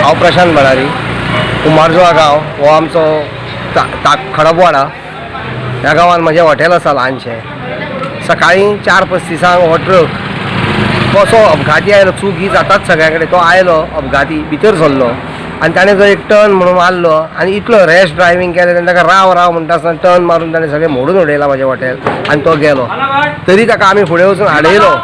हांव प्रशांत भंडारी, कुमारजुआ गांव हो आमचो खडपवाडा. ह्या गांवांत म्हजें हॉटेल आसा ल्हानशें. सकाळीं 4:35 हो ट्रक कसो अपघाती आयलो, चूक ही जाताच सगळ्या कडेन. तो आयलो अपघाती भितर सरलो आनी ताणें जो एक टर्न म्हणून मारलो आनी इतलो रॅश ड्रायव्हींग केलें ताणें, ताका राव राव म्हणटा आसतना टर्न मारून ताणें सगळें मोडून उडयलां म्हजें हॉटेल आनी तो गेलो. तरी ताका आमी फुडें वचून आडयलो,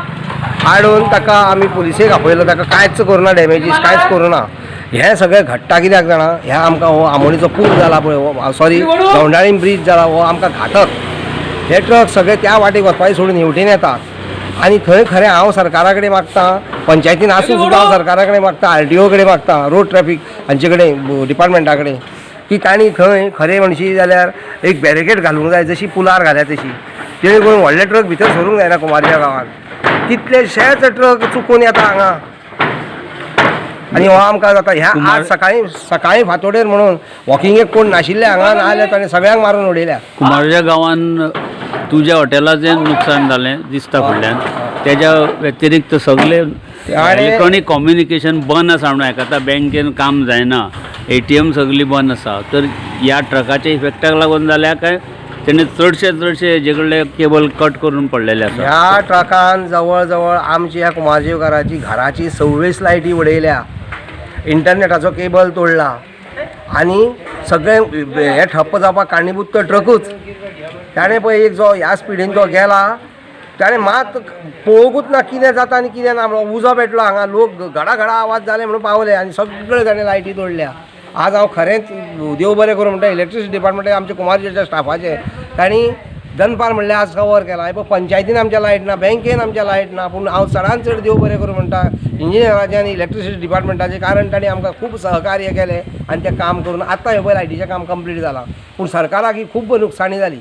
हाडून ताका आमी पुलिसेक आपयलो. ताका कांयच करूना, डॅमेजीस कांयच करूना. हें सगळें घडटा कित्याक जाणा, ह्या आमकां हो आमोणीचो पूल जाला पळय, हो सॉरी गवंडाळी ब्रीज जाला, हो आमकां घातक. हे ट्रक सगळे त्या वाटेक वचपाचें सोडून हेवटेन येतात आनी थंय खरें हांव सरकारा कडेन मागता, पंचायतीन आसूं सुद्दां हांव सरकारा कडेन मागता, आरटीओ कडेन मागता, रोड ट्रॅफीक हांचे कडेन, डिपार्टमेंटा कडेन, की तांणी थंय खरें म्हणशी जाल्यार एक बॅरिकेड घालूंक जाय, जशी पुलार घाल्या तशी, जेणे करून व्हडले ट्रक भितर सरूंक जायना कुमारजुंव्या गांवांत. कितलेशेच ट्रक चुकून येता हांगा आनी हो आमकां जाता. ह्या आज सकाळीं सकाळीं फांतोडेर म्हणून वॉकिंगेक कोण नाशिल्ले हांगा, नाजाल्यार ताणें सगळ्यांक मारून उडयल्या. कुमारजुंव्या गांवान तुज्या हॉटेलाचें नुकसान जालें दिसता फुडल्यान, तेज्या व्यतिरिक्त सगळे इलेक्ट्रॉनीक कम्युनिकेशन बंद आसा म्हणून आयकता. बँकेन काम जायना, एटीएम सगळी बंद आसा. तर ह्या ट्रकाच्या इफेक्टाक लागून जाल्या काय तेणे चडशे चडशे हेजे कडले केबल कट करून पडलेले आसा? ह्या ट्रकान जवळ जवळ आमची ह्या कुमारजुंवेकाराची घराची 26 लायटी उडयल्या, इंटरनेटाचो केबल तोडला आनी सगळें हें ठप्प जावपाक कारणीभूत तो ट्रकूच. ताणें पळय एक जो ह्या स्पिडीन जो गेला, ताणें मात पळोवंकूच ना कितें जाता आनी कितें ना म्हणून. उजो पेटलो हांगा, लोक घडा घडा आवाज जाले म्हणून पावले आनी सगळे ताणें लायटी तोडल्या. आज हांव खरेंच देव बरें करूं म्हणटा इलेक्ट्रिसिटी डिपार्टमेंट, आमच्या कुमारजुंवेच्या स्टाफाचें, तांणी दनपार म्हणल्यार आज कवर केला. पळय पंचायतीन आमच्या लायट ना, बँकेन आमच्या लायट ना, पूण हांव चडान चड देव बरें करूं म्हणटा इंजिनियराचें आनी इलेक्ट्रिसिटी डिपार्टमेंटाचें, कारण तांणी आमकां खूब सहकार्य केलें आनी तें काम करून आतां हें पळय लायटीचें काम कंप्लीट जालां. पूण सरकाराक ही खूब नुकसाणी जाली.